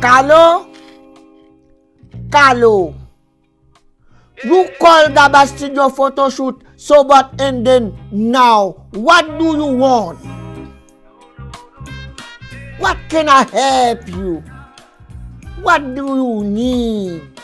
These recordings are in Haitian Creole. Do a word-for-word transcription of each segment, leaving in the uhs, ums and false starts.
Kalo, kalo. You call Gaba Studio photoshoot so but and then now. What do you want? What can I help you? What do you need?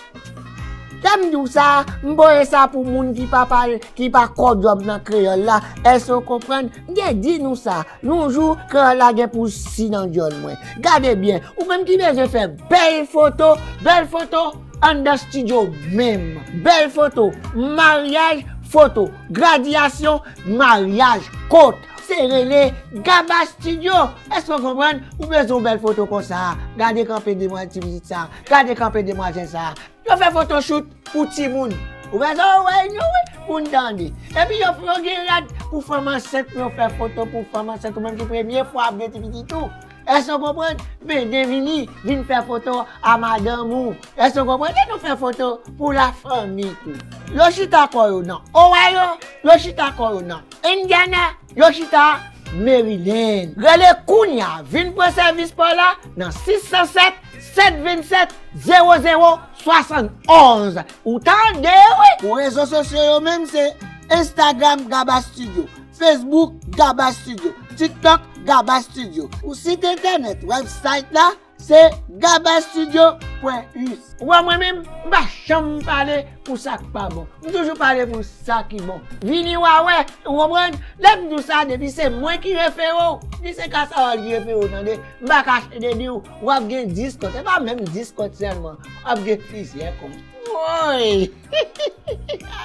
Lè m di w sa, m voye sa pou moun ki pa pale, ki pa kò djòb nan kreyòl la. Èske w konprann? M te di nou sa, yon jou, kreyòl la gen pou si nan dyòl mwen. Gade byen, ou menm ki bezwen fè bèl foto, bèl foto anndan estidyo menm. Bèl foto, maryaj, foto, gradyasyon, maryaj, kot. Se rele Gaba Studio. Èske w konprann? Ou bezwen yon bèl foto konsa. Gade kanpe demwa-, ti pitit sa. Gade kanpe demwazèl sa. Yo fè fotochout pou timoun. Ou bezwen wè yo, wi, pou n tande. Epi yo, yo gen rad pou fanm ansent, pou yo fè foto pou fanm ansent, ou menm ki premye fwa ap gen ti pitit ou. Èske w konprann? Byen, vini, vin fè foto a madanm ou. Èske w konprann? Lè nou fè foto pou lafanmi tou. Yo chita kò yo nan Ohio, yo chita kò yo nan Indiana, yo chita Maryland. Rele kounye a, vin pran sèvis pa w la nan sis san sèt, sèt vennsèt, zewo zewo swasannonz. Ou tande, wi! Pou rezo sosyo yo menm, se Instagram Gaba Studio, Facebook Gaba Studio, TikTok Gaba Studio. Pou sit entènèt, website la, se gabastudio pwen us. Ou wè mwen menm, m pa janm pale pou sa k pa bon. M toujou pale pou sa ki bon. Vini w a wè, ou konprann? Lè m di w sa, depi se mwen ki refere w, di se Kasawòl ki refere w, tande. M pa kache de di w, w ap gen dis kont. E pa menm dis kont sèlman, w ap gen plizyè kont. Woy!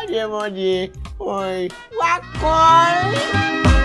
Adye Bondye! Woy! W a kòl!